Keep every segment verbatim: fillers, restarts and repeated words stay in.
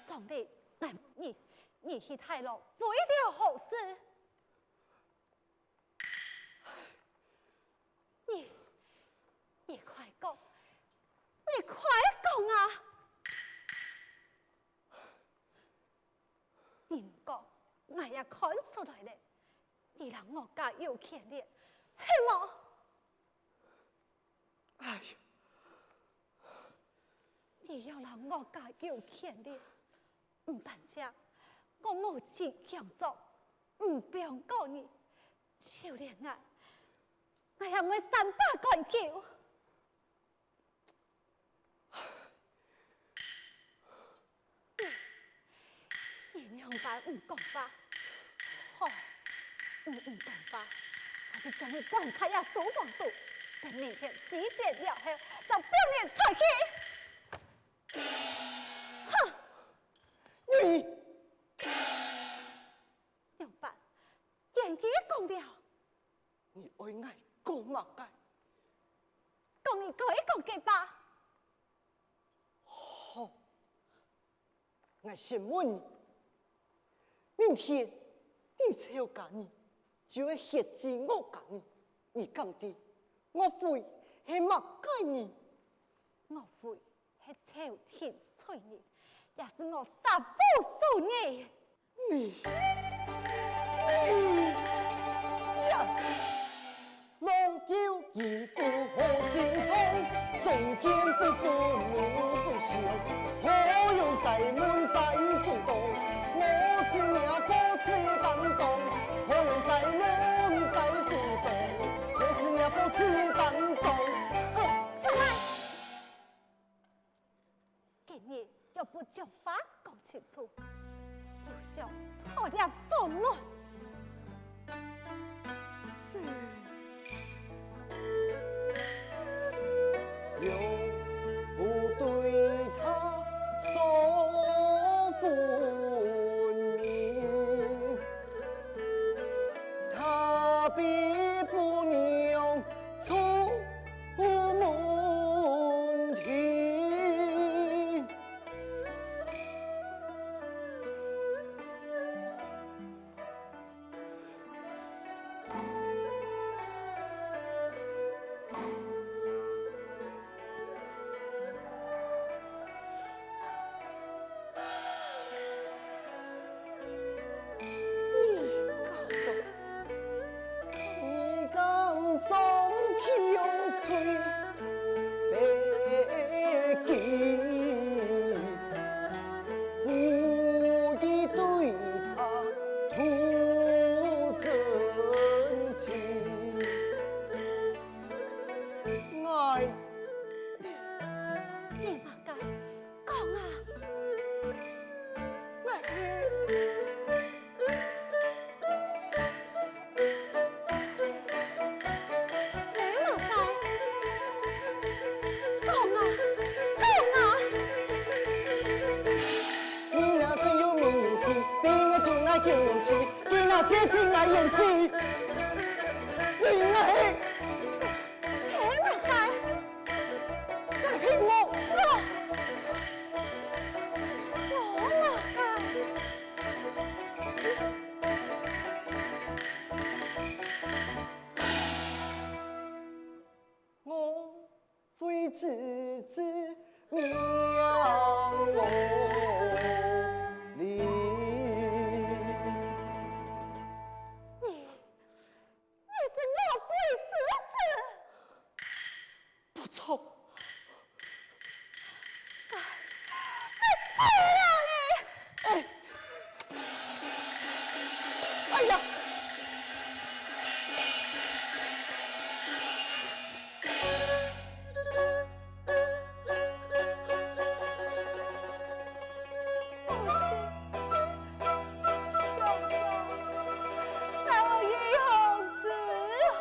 總理，𠊎問你，你去大羅為了何事？你，你快講，你快講啊！你毋講，𠊎也看出來了，你摎我家有牽連，係無？ 哎呀，你若摎我家有牽連，毋單淨我母親強壯，毋放過你，就連𠊎，𠊎也會善罷甘休。你，你仰般毋講話？好，你毋講話，𠊎就將你關在這書房肚，等明天幾點了後，再放你出去。哼！你，仰般？言語講了。 你愛𠊎講麼个？講你該講个話。好，𠊎先問你，明天你吵家人，就愛血祭我家人，你敢知岳飛係麼个人？岳飛係朝廷罪人，也係我殺父仇人。 你，你呀！望求一呼和聲中，中間不分明不相，何用在門在阻擋？我自若不自擔當，何用在門在阻擋？我自若不自擔當。哼！出來！ 今日若不將話講清楚，休想出這房門。是。永不對他說分明，他必不容 出問題。你敢上去用嘴？ 你麼个？講啊！𠊎係……你麼个？講啊！講啊！你若真有明勇氣，比𠊎出來救勇氣，比𠊎切心來演戲。你𠊎係…… 係麼个？該係我！我……我麼个？我會自知明我理。你， 你係我非之子。不錯。哎，我知了你！哎，哎呀！ 到底何時好？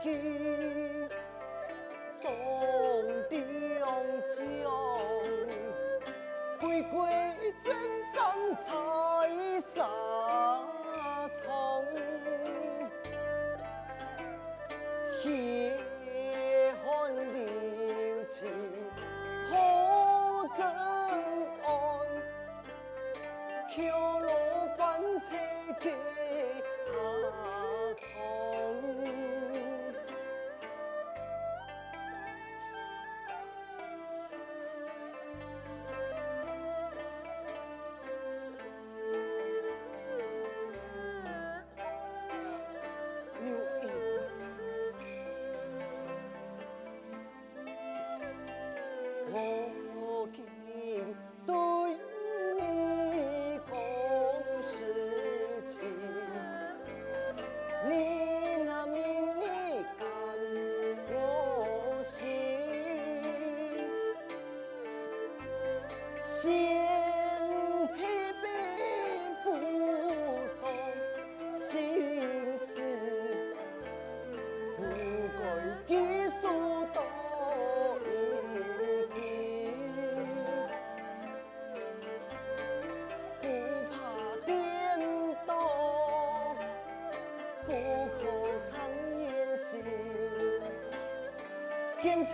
去，总兵将，归归征战在沙场。血汗流尽何曾安？ 裘罗翻在阶下床。我今 对你讲实情，你那明日感我心，心配被负伤心事，不该寄宿到一地。 不怕颠倒，不可常言行。天才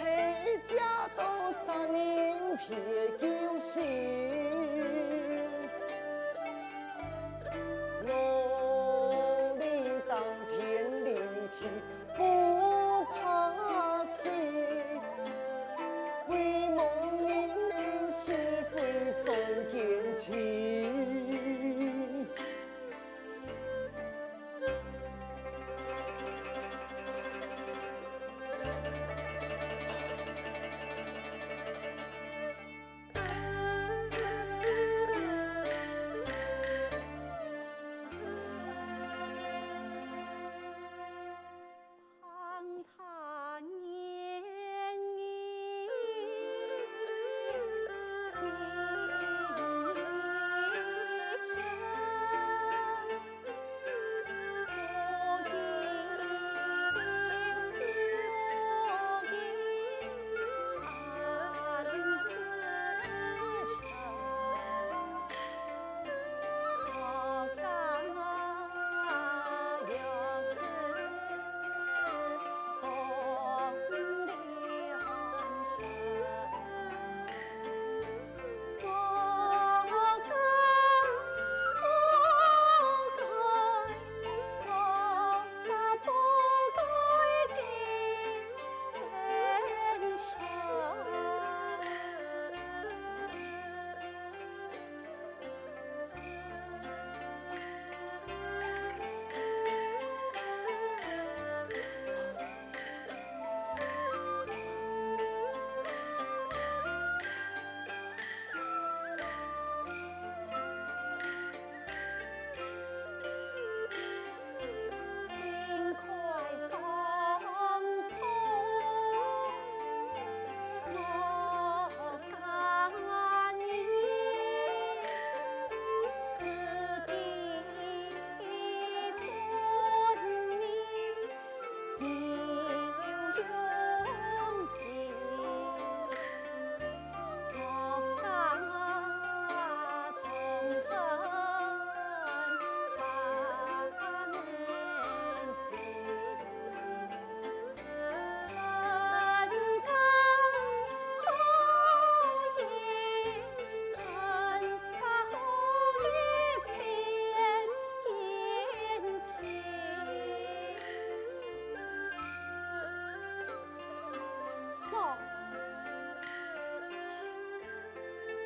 驾到山林别九行，我领当天里去。 不怕死，唯望你们是非中间情。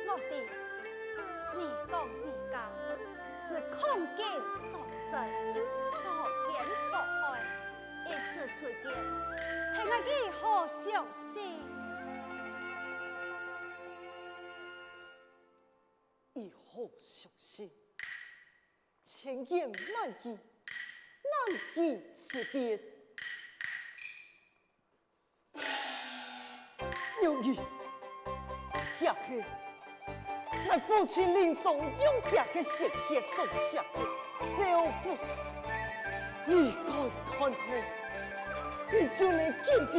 老弟，你讲你讲，是空境所生，所见所害，一时之间，忒𠊎如何相信？如何相信？千言万语，难以自辩。 有意，這係𠊎父親臨終用佢个鮮血所寫个奏摺，你看看係。你就能见得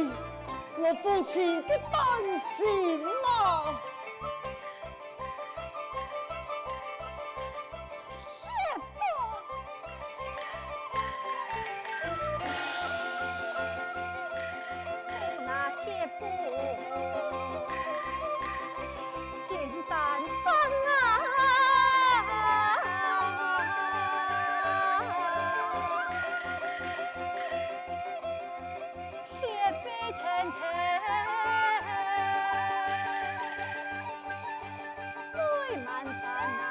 我父亲个担心嘛。那些布，心担当啊！ 雪飞腾腾，堆满山啊。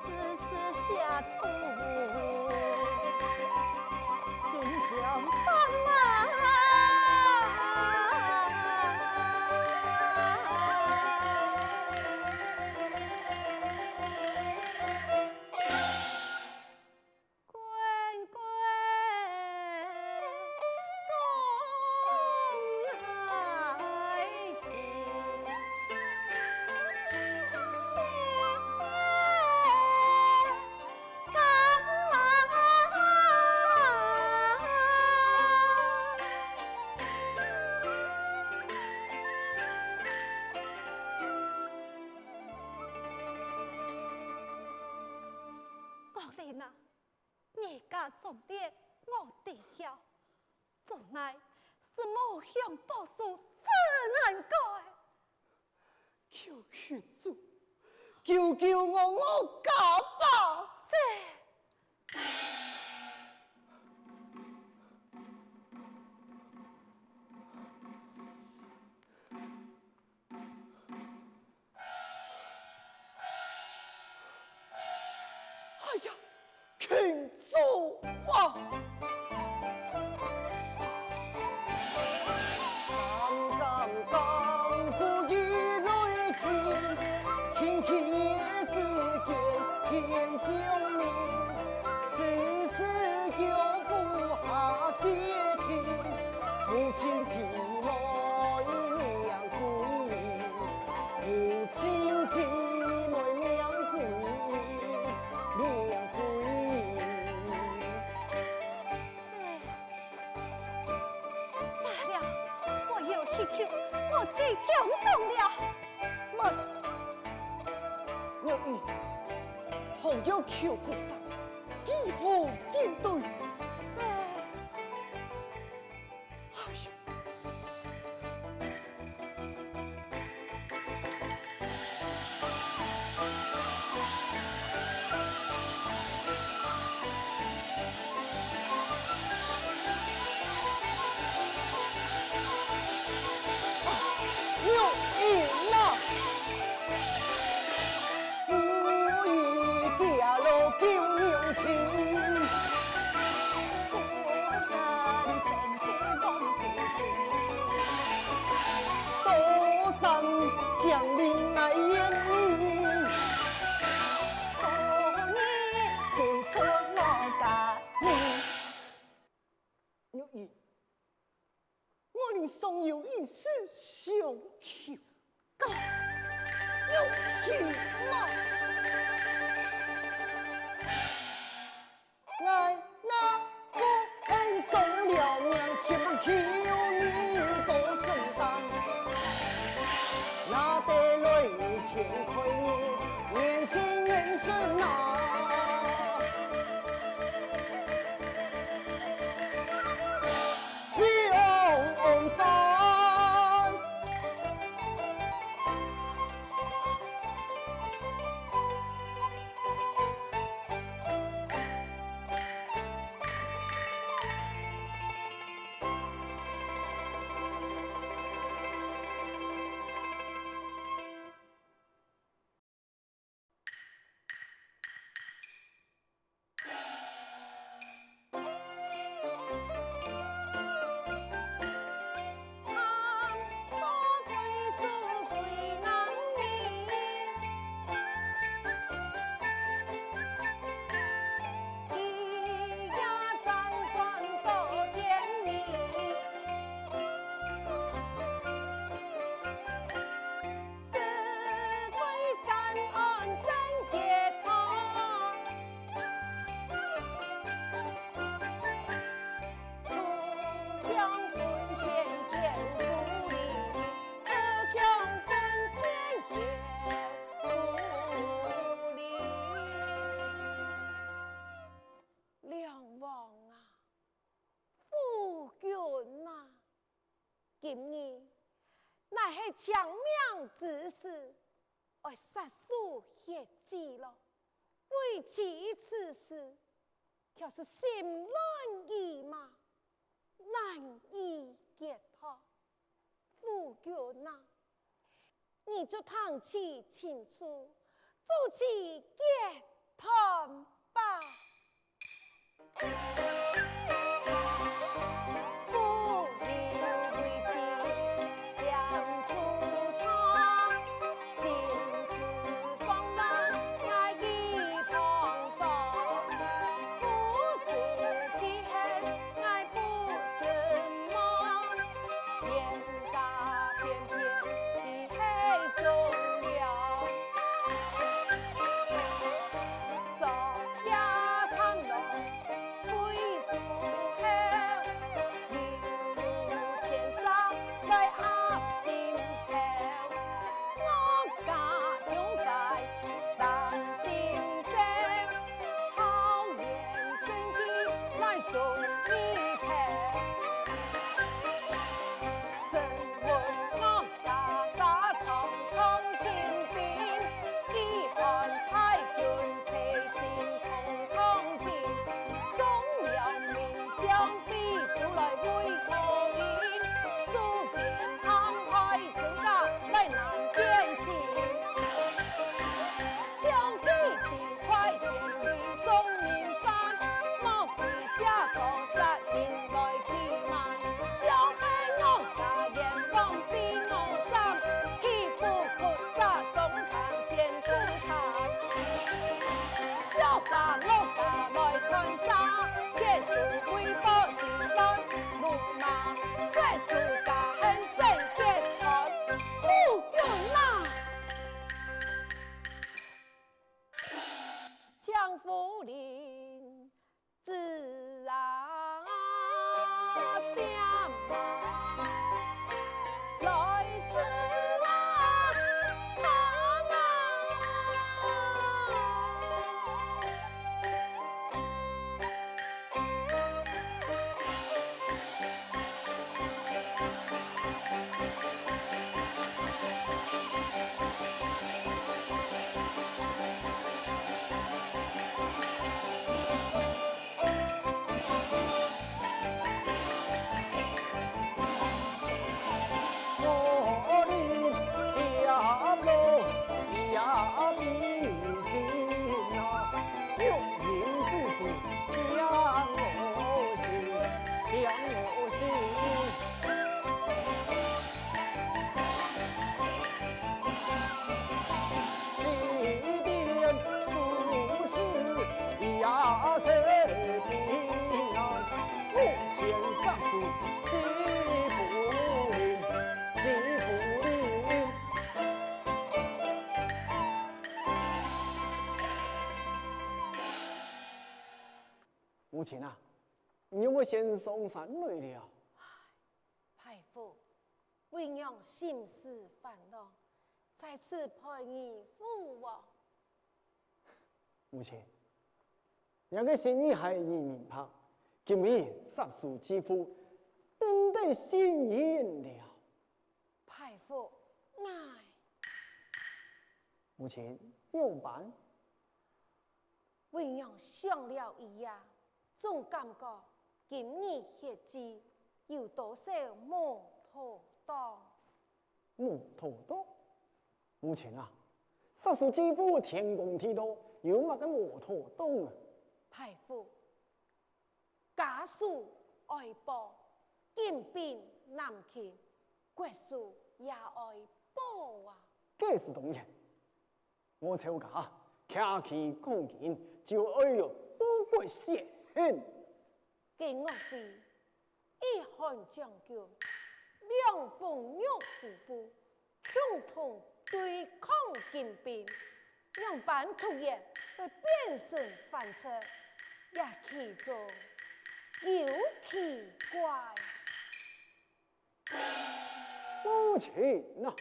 只是下土，真想放啊！ 滚滚东海西，干嘛？高丽娜， 你家忠烈我知曉，无奈是无香宝书，只能改。求群主，救救我，我家吧！这，哎呀，群主啊！罢了，我要去求，我只讲中了。慢，若有，倘若求不上，如何应对？这，哎呀！ 有影啊！不以跌落九牛青。今日乃係淨命之時，愛歲手血祭咯。為此此事，卻是心亂如麻，難以解脫。夫君啊，你就聽取親書，做主決斷吧。 母親啊，你仰會先上山來了？ 太傅，為娘心事煩惱，在此陪你父王。母親，娘个心意你明白，今日殺豬祭父，定得成人了。太傅，𠊎……母親，仰般？ 為娘想了一夜，總感覺今日血祭有多少無妥當。無妥當？母親啊，殺豬祭父天公地道，有麼个無妥當啊？太傅，家事愛保，金兵難擒，國事也愛保啊！該係當然。 我曹家徛起古今，就愛有報國雪恨。該岳飛、義漢將軍，兩封玉夫婦，共同對抗金兵，仰般突然會變成反賊？這其中有奇怪。 母親啊！